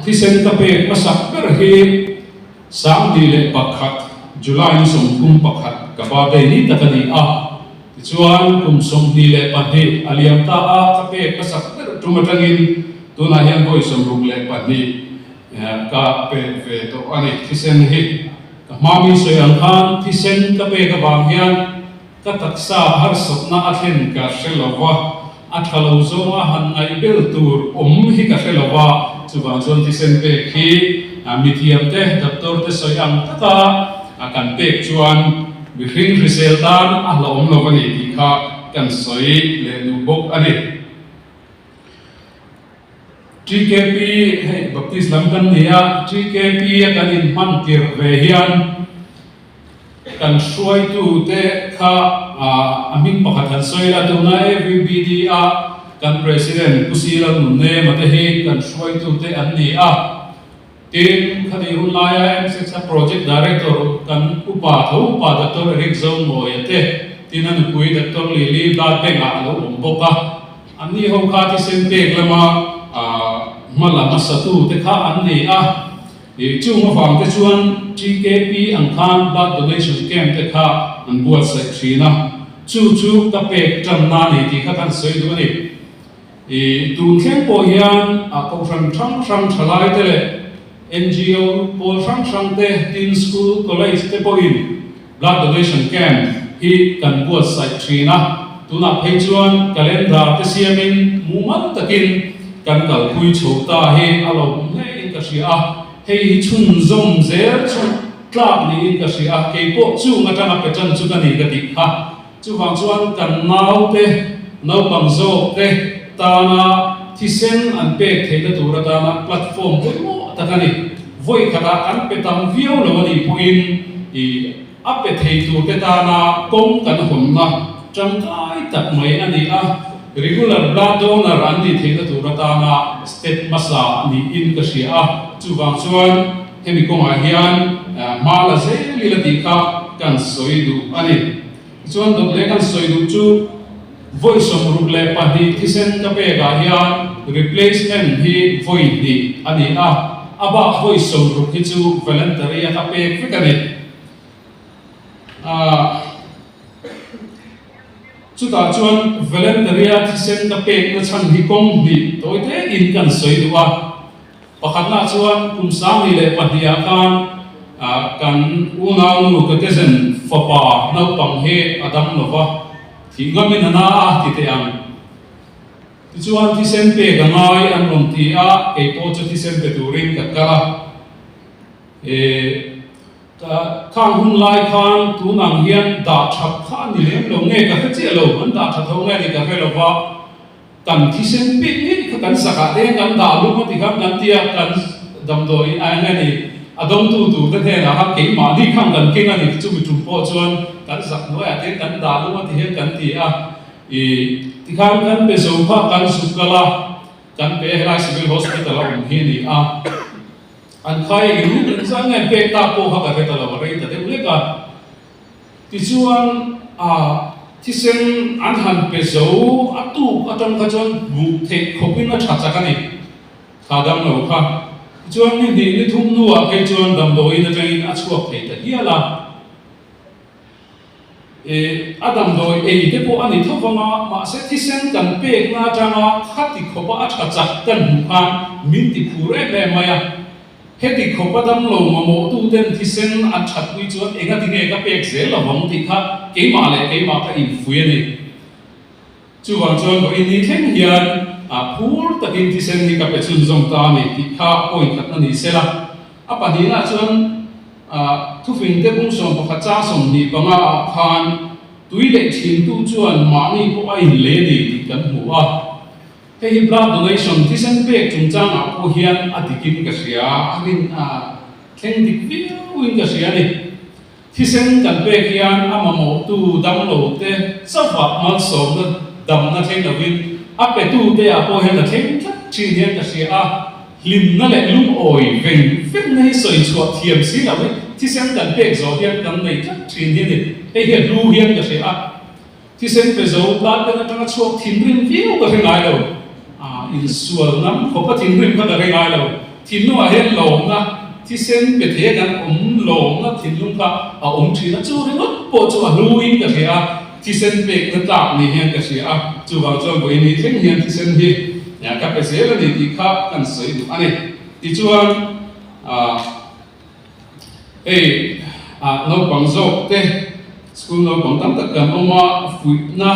Thisen ka pek hmasak ber hi 2001 July ni 31 ka birthday ni tak a ni a. Tichuan kum 22 a liam ta a, ka pek hmasak ber tum atangin tunah hian vawi 62 ka pek ve tawh a ni. Thisen hi ka hma mi sawi ang khan thisen ka pek avang hian Ka taksa harsatna a thlen ka hre lo va, a tha lo zawnga han ngaih bel tur awm hi ka hre lo va, chuvang chuan thisen pek hi mithiam te, doctor te sawi ang taka kan pek chuan mihring hrisel tan a hlauhawm lo a ni tih kha kan sawi leh duh bawk a ni. TKP, hei Baptist lam kan ni a, TKP a kan inhman tirh ve hian, Kan hruaitute kha a hming pakhat han sawi la, tuna AVBD a kan President Pu Sila Nunema te hi kan hruaitute an ni a. Tin, khati hun laia MSEX a Project Director kan upa tho upa Doctor Eric Zomawia te, tin a nupui Doctor Lily Blood Bank ah a lo awm bawk a. Anni ho kha thisen pek lama hma la hmasatute kha an ni a. Ih chung avang te chuan TKP ang khan blood donation camp te kha an buatsaih thin a, chu chu ka pek tan na ni tih kha kan sawi duh a ni. Ih tun thleng pawh hian a kohhran hrang hrang thalai te leh NGO pawl hrang hrang te tin school college te pawhin blood donation camp hi kan buatsaih thin a, tunah phei chuan calendar te siamin mumal takin kan kalpui chho ta hi a lawmawm hle in ka hria a, hei hi chhunzawm zel chu tlak niin ka hria a, keipawh chung atanga pe tan chu ka ni ka tih kha. Chuvang chuan kan naute, naupang zawkte tana thisen an pek theihna tur atana platform pawimawh tak a ni. Vawi khatah kan pe tam viau lo a nih pawhin ih a pe thei turte tana kawng kan hawnna tangkai tak mai a ni a, regular blood donor an nih theihna tur atana step hmasa niin ka hria a, chuvang chuan hemi kawngah hian hma la zel ila tih kha kan sawi duh a ni. Tichuan dawt leh kan sawi duh chu vawi 62 thisen ka pekah hian replacement hi vawi hnih a ni a, a bak vawi 60 hi chu voluntary a ka pek vek a ni. Chutah chuan voluntary a thisen ka pekna chhan hi kawng hnih tawi tein kan sawi duh a. Pakhatna chuan kum 2002 ah khan kan unaunu Katezen fapa naupang hi a dam lo va, thih ngamin a na a ti teh ang. Tichuan thisen pek a ngai an rawn ti a, kei pawh chu thisen pe turin ka kal a. Khang hun lai khan tun ang hian dah that kha a ni lem lo nge ka hre chiah lo, an dah that ho nge ni ka hre lo va. Kan thisen pek ngei kha kan sakah te kan dah lum a ti khan kan tia kan damdawi a eng a ni a dawngtu tur te hnenah khan keimahni khan kan keng a ni chumi tum pawh chuan kan zak hnuaiah te kan dah lum a ti hian kan ti a i tikhan kan pe zo kha kan zuk kal a kan pe helai civil hospital a awm hi a ni a an khai eng engzah nge an pek tak pawh kha ka hre ta lo a rei ta deuh lek a. Tichuan, a thisen an han pe zo a tuk atang kha chuan hmuh theih khawpin a tha chak a ni, thla dam lo kha. Tichuan, ni hnih ni thum hnuah phei chuan damdawiin atangin a chhuak thei ta hial a. E, a damdawi ei te pawh a ni tho vang a, mahse thisen kan pekna atanga khati khawpa a tha chak kan hmuh khan min ti phur em em mai a. Heti khawpa damlo mamawhtuten thisen an thatpui chuan engati nge ka pek zel lovang tih kha keimah leh keimah ka infui a ni. Chuvang chuan vawiin ni thleng hian phur takin thisen hi ka pe chhunzawm ta a ni tih kha point khat a ni sela. A pahnihna chuan thufingte bung 11 chang 25 ah khan tui leh thintu chuan mahni pawh a inlei a ni tih kan hmu a. Hei hi blood donation thisen pek chungchangah pawh hian a dikin ka hria, a rin a thleng dik viauin ka hria a ni. Thisen kan pek hian a mamawhtu damlo te chauhah malsawmna damna thleng lovin a petu te ah pawh hian a thleng tlat thin hian ka hria a, hlimna leh lungawi veng vengna hi sawi chhuah thiam si lo hi thisen kan pek zawh hian kan nei tlat thin hi a ni. Hei hi a hlu hian ka hria a. Thisen pe zo blood bank atanga chhuak thinrim viau ka hre ngai lo. Insual ngam khawpa thinrim kha ka hre ngai lo. Thinlungah hian lawmna, thisen pe thei a kan awm lawmna thinlung kha a awm thin a, chu ringawt pawh chu a hluin ka hria a, thisen pekna tlak ni hian ka hria a, chuvang chuan vawiin ni thleng hian thisen hi ka pe zel a ni tih kha kan sawi duh a ni. Tichuan ah hei ah naupang zawk te school naupang tam tak kan awm a, fuihna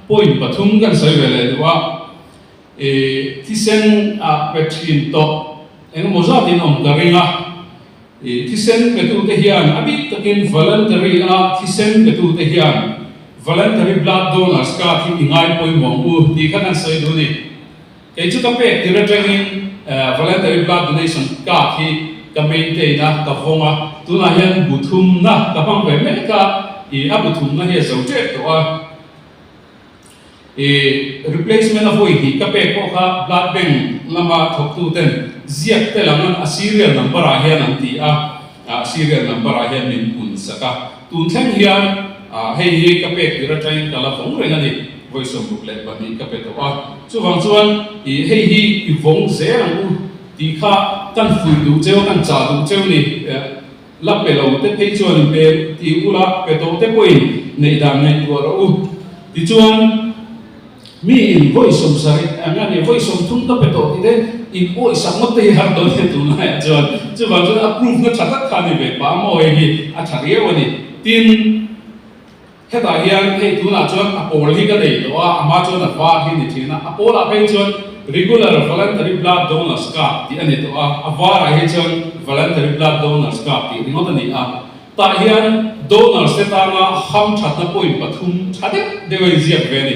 point pathum kan sawi ve leh duh a. I thisen ah pe thin tawh engemaw zatin awm ka ring a, i thisen petute hian a bik takin voluntary a thisen petute hian voluntary blood donors card hi i ngai pawimawh ang u tih kha kan sawi duh a ni. Kei chu ka pek tir atangin voluntary blood donation card hi ka maintain a, ka vawng a, tunah hian bu thumna ka hmang ve mek a, i a bu thumna hi a zo tep tawh a. I replacement a vawi hnih ka pek pawh kha blood bank lama thawktu ten ziak tel ang a serial number ah hian an ti a, a serial number ah hian min pun sak a, tun thleng hian hei hi ka pek tir atangin ka la vawng reng a ni, vawi 62 ka pe tawh a, chuvang chuan i hei hi i vawng zel ang u tih kha kan fuih duh cheu a, kan chah duh cheu ni. La pe lo te phei chuan in pe ti ula, pe tawh te pawhin neih dan ngaihtuah rawh u. Tichuan, mi in vawi 70 ang a ni, vawi 30 ka pe tawh tih te in awihsak ngawt te hi har dawn e tunlaiah chuan. Chuvang chuan a proof na tha tak kha a ni ve pah a maw hei hi a tha riau a ni. Tin. Hetah hian hei tunah chuan a pawl hi ka nei tawh a, a hma chuan a var hi ni thin a, a pawlah phei chuan Regular Voluntary Blood Donors Card tih a ni tawh a, a varah hi chuan Voluntary Blood Donors Card tih ringawt a ni a. Tah hian donors te tana hamthatna point pathum tha deuh deuh a inziak ve a ni.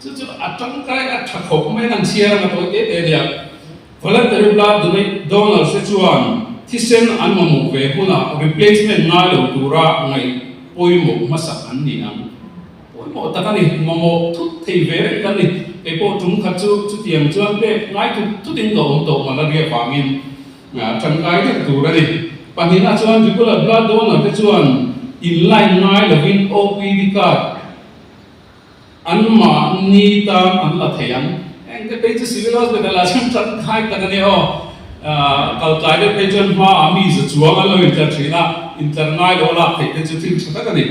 Chu chu a tangkai a tha khawp mai an chhiar ang a tawi te te nia. Voluntary blood donors te chuan thisen an mamawh ve hunah replacement ngai lo tura ngaih pawimawh hmasak an ni ang. Pawimawh tak a ni, mamawh thut thei ve reng kan ni. Kei pawh tum khat chu chutiang chuan pek ngai thut thutin ka awm tawh malaria vangin tangkai deuh tur a ni. Pahnihna chuan regular blood donor te chuan in line ngai lovin OPD card Anmahni tan an la thei ang. Engte phei chu Civil Hospital ah chuan tangkai tak a nia aw. Kal tlai deuh phei chuan hma ah mi za chuang an lo intlar thin a, intlar ngai lo a lak theih te chu thil tha tak a ni.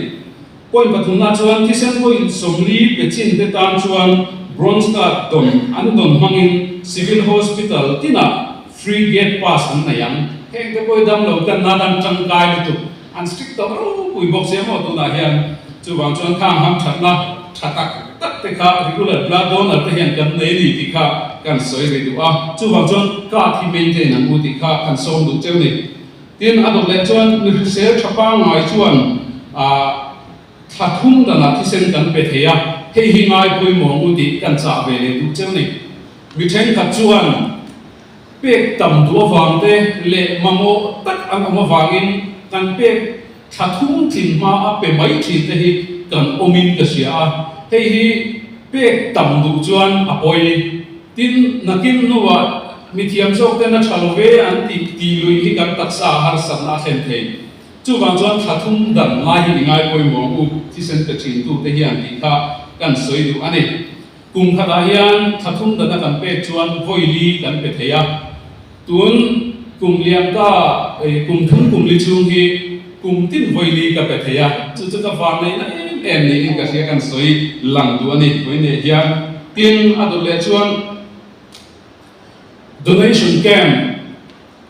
Point pathumna chuan thisen point 40 pe chin te tan chuan Bronze Card dawn an dawn hmangin Civil Hospital tinah Free Gate Pass an nei ang. Hengte pawh hi damlo kan nan an tangkai lutuk. An strict tawh ropui bawk sia maw tunah hian chuvang chuan khang ham thatna tha tak tak te kha regular blood donor te hian kan nei ni tih kha kan sawi ri duh a, chuvang chuan card hi maintain ang u tih kha kan sawm duh cheu ni. Tin a dawt leh chuan mi hrisel tha pangngai chuan ah thla thum danah thisen kan pe thei a, hei hi ngai pawimawh ang u tih kan chah ve leh duh cheu ni. Mi thenkhat chuan. Pek tam duh avang te leh mamawh tak an awm avangin kan pek thla thum tlin hma a pe mai thin te hi kan awmin ka hria a, hei hi pek tam duh chuan a pawi. Tin, nakin hnuah mithiam zawk ten a tha lo ve an tih tih luih hi kan taksa a harsatna a thlen thei. Chuvang chuan thla thum dan lai hi i ngai pawimawh ang u, thisen pe thin tu te hian tih kha kan sawi duh a ni. Kum khatah hian thla thum dana kan pek chuan vawi li kan pe thei a, tun kum liam ta kum thum kum li chhung hi kum tin vawi li ka pe thei a, chu chu ka van neihna em em niin ka hria kan sawi lang duh a ni vawi neih hian. Tin, a dawt leh chuan donation camp,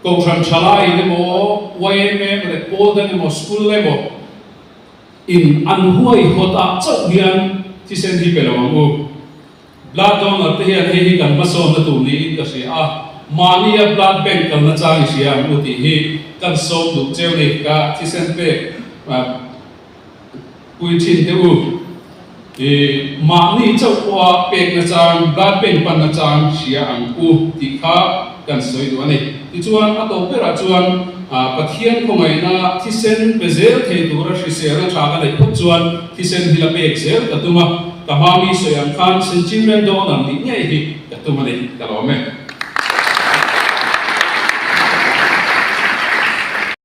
Kohhran Thalai emaw, yma leh pawl dang emaw, school emaw, In an huai hawt ah chauh hian thisen hi pe lo ang u. Blood donor te hian hei hi kan hmasawnna tur niin ka hria a, mahni a blood bank kalna chang i hria ang u tih hi kan sawm duh cheu ni ka thisen pek pui thin te u. I mahni chauh pawha pekna chang blood bank panna chang hria ang u tih kha kan sawi duh a ni. Tichuan a tawp berah chuan Pathian khawngaihna thisen pe zel thei tura hriselna tha ka neih phawt chuan thisen hi la pek zel ka tum a, ka hma mi sawi ang khan Centurion Donor nih ngei hi ka tum a ni, ka lawm e.